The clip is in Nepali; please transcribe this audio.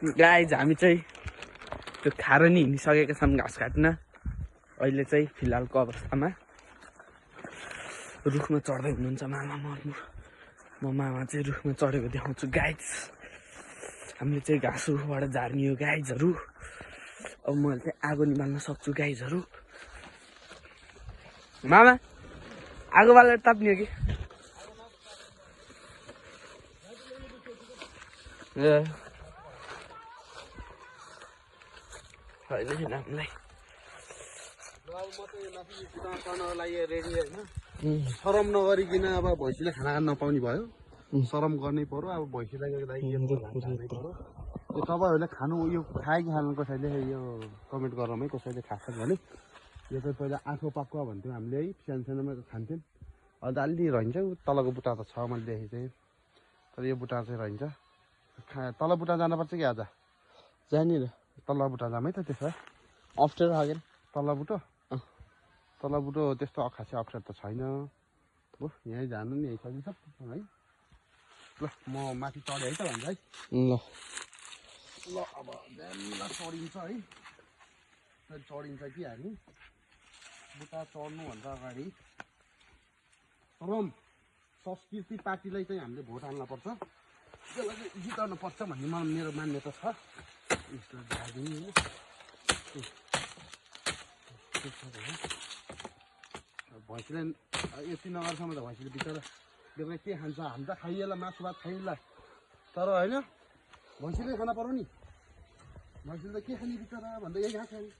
गाइज हामी चाहिँ त्यो खाएर नि हिँडिसकेका छौँ घाँस काट्न। अहिले चाहिँ फिलहालको अवस्थामा रुखमा चढ्दै हुनुहुन्छ मामा। म मामा चाहिँ रुखमा चढेको देखाउँछु गाइज। हामीले चाहिँ घाँस रुखबाट झार्ने हो गाइजहरू। अब मैले चाहिँ आगो निभाल्न सक्छु गाइजहरू। मामा आगो बालेर ताप्ने हो कि? होइन हामीलाई रेडी होइन शरम नगरिकन अब भैँसीले खाना खान नपाउने भयो। शरम गर्नै पर्यो। अब भैँसीलाई तपाईँहरूले खानु यो खायो कि खानु कसैले यो कमेन्ट गरौँ है। कसैले खान्छ भने यो चाहिँ पहिला आँखो पाक्वा भन्थ्यौँ हामीले है। सानो सानोमा खान्थ्यौँ। अहिले त अलि रहन्छ। तलको बुट्टा त छ मैले देखेँ चाहिँ। तर यो बुट्टा चाहिँ रहन्छ। तल बुट्टा जानुपर्छ कि आज? जहाँनिर तल बुट्टा जाम है त। त्यसो भए अप्ठ्यारो खागेन तल बुटो त्यस्तो खासै अप्ठ्यारो त छैन। हो यहीँ जानु नि यही सजिलो छ है। ल म माथि चढेँ है त भन्छ है। ल अब बिहान चढिन्छ है। चढिन्छ कि हामी बुट्टा चढ्नुभन्दा अगाडि संस्कृति पार्टीलाई चाहिँ हामीले भोट हाल्न पर्छ। त्यसलाई चाहिँ जिताउनु पर्छ भन्ने मेरो मान्यता छ। भैँसीलाई यति नगरसम्म त भैँसीले बिचरा बेलुका के खान्छ? हामी त खाइएला मासु भात खाइएला। तर होइन भैँसीले खाना पर्यो नि। भैँसीले त के खाने बिचरा भन्दा यही घाँस खाने।